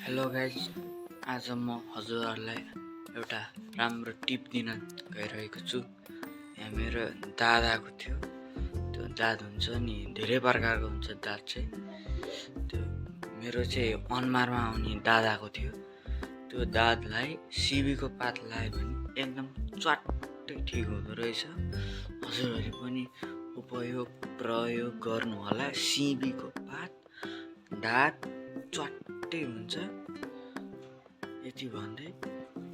Hello guys, आज म हजुरहरूलाई एउटा राम्रो टिप दिन गइरहेको छु। यहाँ मेरो दादाको थियो। त्यो दाँत हुन्छ नि, धेरै प्रकारको हुन्छ दाँत चाहिँ। त्यो मेरो चाहिँ अनुहारमा आउने दादाको थियो। त्यो दाँतलाई सिबीको पात लगायो भने एकदम च्वाट्टै ठिक हुँदो रहेछ। हजुरहरूले पनि प्रयोग गर्नु होला। सिबीको पात दाँत च्वाट्टै हुन्छ। यति भन्दै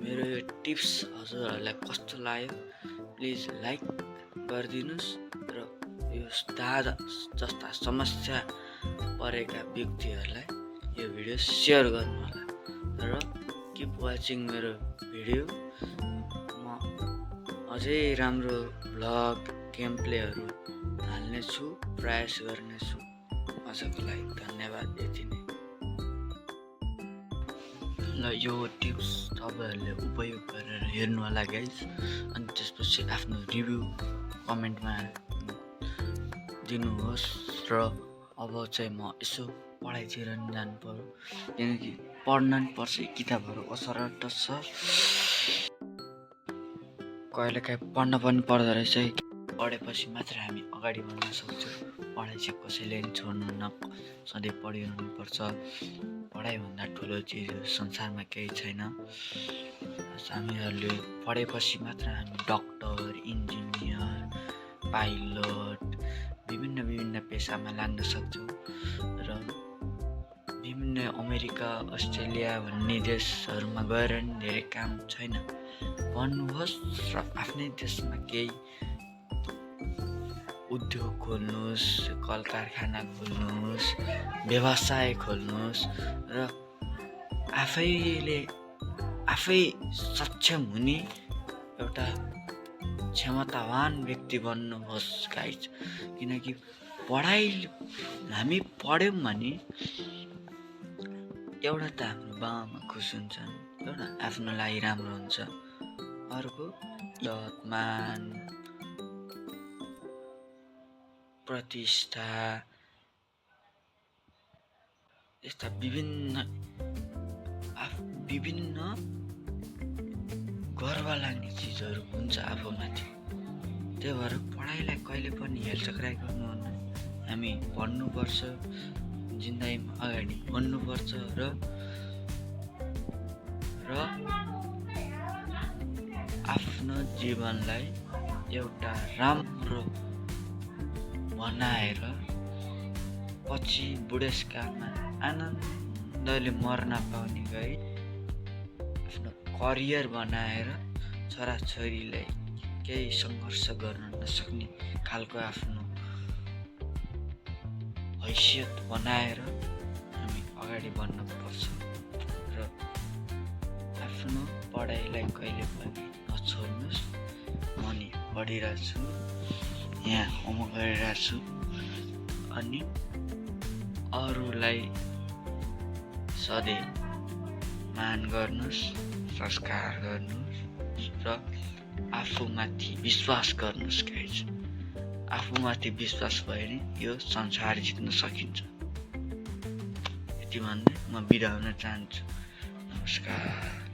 मेरो यो टिप्स हजुरहरूलाई कस्तो लाग्यो प्लिज लाइक गरिदिनुहोस् र यो दादा जस्ता समस्या परेका व्यक्तिहरूलाई यो भिडियो सेयर गर्नु होला र किप वाचिङ मेरो भिडियो। म अझै राम्रो भ्लग गेम प्लेहरू हाल्नेछु, प्रयास गर्नेछु। आजको लागि धन्यवाद। यति नै। ल यो टिप्स तपाईँहरूले उपयोग गरेर हेर्नु होला गाइज, अनि त्यसपछि आफ्नो रिभ्यू कमेन्टमा दिनुहोस्। र अब चाहिँ म यसो पढाइतिर नि जानु पर्यो, किनकि पढ्न नि पर्छ। किताबहरू असरट छ, कहिलेकाहीँ पढ्न पनि पर्दो रहेछ। पढेपछि मात्र हामी अगाडि बढ्न सक्छौँ। पढाइ चाहिँ कसैले पनि छोड्नुहुन्न, सधैँ पढिरहनु पर्छ। पढाइभन्दा ठुलो चिज संसारमा केही छैन। हामीहरूले पढेपछि मात्र हामी डक्टर, इन्जिनियर, पाइलट विभिन्न पेसामा लाग्न सक्छौँ। र विभिन्न अमेरिका, अस्ट्रेलिया भन्ने देशहरूमा गएर नि धेरै काम छैन। पढ्नुहोस् र आफ्नै देशमा केही उद्योग खोल्नुहोस्, कल कारखाना खोल्नुहोस्, व्यवसाय खोल्नुहोस् र आफै सक्षम हुने एउटा क्षमतावान व्यक्ति बन्नुहोस् गाइज। किनकि हामी पढ्यौँ भने एउटा त हाम्रो बाबामा खुसी हुन्छन्, एउटा आफ्नो लागि राम्रो हुन्छ, अर्को मान प्रतिष्ठा यस्ता विभिन्न गर्व लाग्ने चिजहरू हुन्छ आफूमाथि। त्यही भएर पढाइलाई कहिले पनि हेलचक्राइ गर्नुहुन्न। हामी पढ्नुपर्छ, जिन्दगीमा अगाडि बढ्नुपर्छ र आफ्नो जीवनलाई एउटा राम्रो बनाएर पछि बुढेसकालमा आनन्दले मर्न पाउने गरी आफ्नो करियर बनाएर छोराछोरीलाई केही सङ्घर्ष गर्न नसक्ने खालको आफ्नो हैसियत बनाएर हामी अगाडि बढ्नुपर्छ र आफ्नो पढाइलाई कहिले पनि नछोड्नुहोस्। म नि पढिरहेको छु, यहाँ होमवर्क गरिरहेको छु, अनि अरूलाई सधैँ मान गर्नुहोस्, संस्कार गर्नुहोस् र आफूमाथि विश्वास गर्नुहोस् गाइज। आफूमाथि विश्वास भयो भने यो संसार जित्न सकिन्छ। यति भन्दै म बिदा हुन चाहन्छु। नमस्कार।